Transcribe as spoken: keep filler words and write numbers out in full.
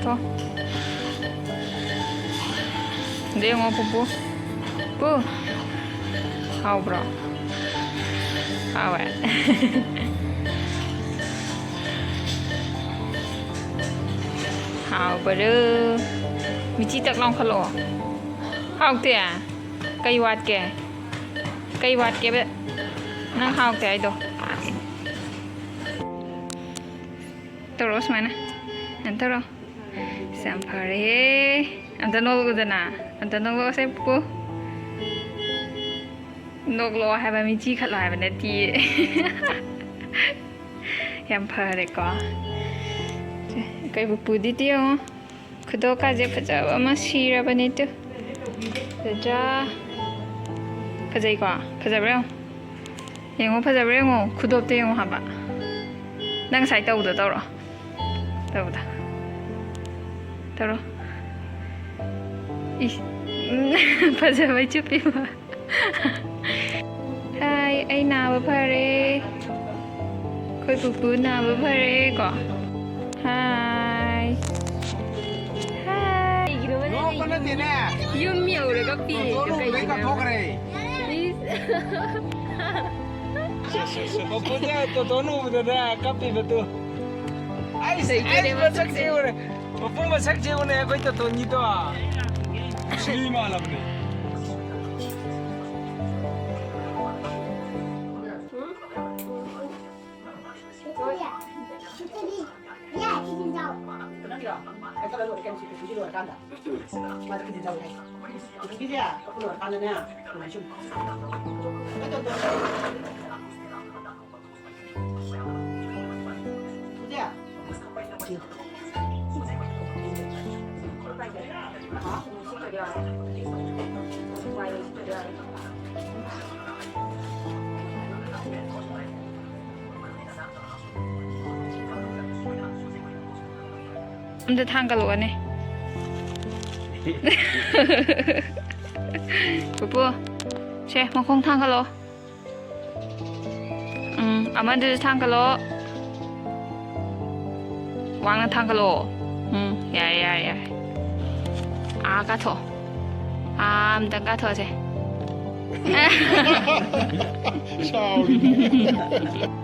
ꯇꯣ꯫ ꯑꯗꯨ ꯌꯦꯡꯉꯣ, ꯄꯨꯄꯨ꯫ ꯄꯨ꯫ ꯍꯥꯎꯕ꯭ꯔꯣ? ꯍꯥꯎꯋꯦ꯫ ꯍꯥꯎꯕ꯭ꯔꯣ? ꯃꯤꯆꯤ ꯇꯛ ꯂꯥꯎꯈꯠꯂꯛꯑꯣ꯫ ꯍꯥꯎꯇꯦ? ꯀꯩ ꯋꯥꯠꯀꯦ? ꯀꯩ ꯋꯥꯠꯀꯦꯕ? ꯅꯪ ꯍꯥꯎꯇꯦ ꯍꯥꯏꯗꯣ꯫ ꯇꯧꯔꯛꯑꯣ ꯁꯨꯃꯥꯏꯅ꯫ ꯁꯨꯃꯥꯏꯅ ꯇꯧꯔꯣ꯫ ꯑꯁ, ꯌꯥꯝ ꯐꯔꯦꯍꯦ꯫ ꯑꯝꯇ ꯅꯣꯛꯂꯛꯎꯗꯅ꯫ ꯑꯝꯇ ꯅꯣꯛꯂꯛꯑꯣꯁꯦ, ꯄꯨꯄꯨ꯫ ꯅꯣꯛꯂꯛꯑꯣ ꯍꯥꯏꯕ, ꯃꯤꯆꯤ ꯈꯠꯂꯣ ꯍꯥꯏꯕ ꯅꯠꯇꯤꯌꯦ꯫ ꯌꯥꯝ ꯐꯔꯦꯀꯣ꯫ ꯁꯦ, ꯑꯩꯈꯣꯏ ꯄꯨꯄꯨꯗꯤ ꯇꯨ ꯌꯦꯡꯉꯣ꯫ ꯈꯨꯗꯣꯞꯀꯥꯁꯦ ꯐꯖꯕ ꯑꯃ ꯁꯤꯔꯕꯅꯤ ꯇꯨ꯫ ꯐꯖꯗ꯭ꯔꯥ? ꯐꯖꯩꯀꯣ? ꯐꯖꯕ꯭ꯔꯥ ꯌꯦꯡꯉꯣ꯫ ꯌꯦꯡꯉꯣ, ꯐꯖꯕ꯭ꯔꯥ ꯌꯦꯡꯉꯣ꯫ ꯈꯨꯗꯣꯞꯇ ꯌꯦꯡꯉꯣ ꯍꯥꯏꯕ꯫ ꯅꯪ ꯉꯁꯥꯏ ꯇꯧꯕꯗꯣ ꯇꯧꯔꯣ꯫ ꯇꯧꯕꯗꯣ꯫ ꯇꯧꯔꯣ꯫ ꯏꯁ꯫ ꯐꯖꯕꯩ ꯆꯨꯞꯄꯤꯕ꯫ ꯍꯥꯏ, ꯑꯩ ꯅꯥꯕ ꯐꯔꯦ꯫ ꯑꯩꯈꯣꯏ ꯄꯨꯄꯨ ꯅꯥꯕ ꯐꯔꯦ ꯀꯣ꯫ ꯍꯥꯏ꯫ ꯍꯥꯏ꯫ ꯅꯣꯛꯄ ꯅꯠꯇꯦꯅꯦ꯫ ꯌꯨꯝ ꯌꯧꯔꯒ ꯄꯤꯔꯤꯗꯣ ꯇꯣꯇꯣꯅ ꯎꯕꯗꯩ ꯀꯩꯒꯤꯅꯣ? ꯀꯞꯊꯣꯛꯈ꯭ꯔꯦ꯫ ꯏꯁ꯫ ꯄꯨꯄꯨꯁꯦ ꯇꯣꯇꯣꯅ ꯎꯕꯗꯅꯦ ꯀꯞꯄꯤꯕꯗꯨ꯫ ꯑꯩꯁ, ꯂꯩꯇ꯭ꯔꯦ ꯑꯩ ꯃꯁꯛꯁꯦ ꯃꯁꯛꯁꯦ꯫ ꯎꯔꯦ꯫ ꯄꯨꯄꯨ ꯃꯁꯛꯁꯦ ꯎꯅꯦ ꯑꯩꯈꯣꯏ ꯇꯣꯇꯣꯅꯤꯗꯣ꯫ ꯁꯤꯔꯤ ꯃꯥꯜꯂꯕꯅꯦ꯫ ꯑꯝꯇ ꯊꯥꯡꯒꯠꯂꯛꯑꯣꯅꯦ꯫ ꯄꯨꯄꯨ, ꯁꯦ, ꯃꯈꯣꯡ ꯊꯥꯡꯒꯠꯂꯛꯑꯣ꯫ ꯎꯝ, ꯑꯃꯗꯨꯁꯨ ꯊꯥꯡꯒꯠꯂꯛꯑꯣ꯫ ꯋꯥꯡꯅ ꯊꯥꯡꯒꯠꯂꯛꯑꯣ꯫ ꯎꯝ, ꯌꯥꯔꯦ, ꯌꯥꯔꯦ, ꯌꯥꯔꯦ꯫ ꯑꯥ ꯀꯥꯊꯣꯛꯑꯣ꯫ ꯑꯥ, ꯑꯝꯇꯪ ꯀꯥꯊꯣꯛꯑꯁꯦ꯫ ꯁꯥꯎꯔꯤꯅꯦ꯫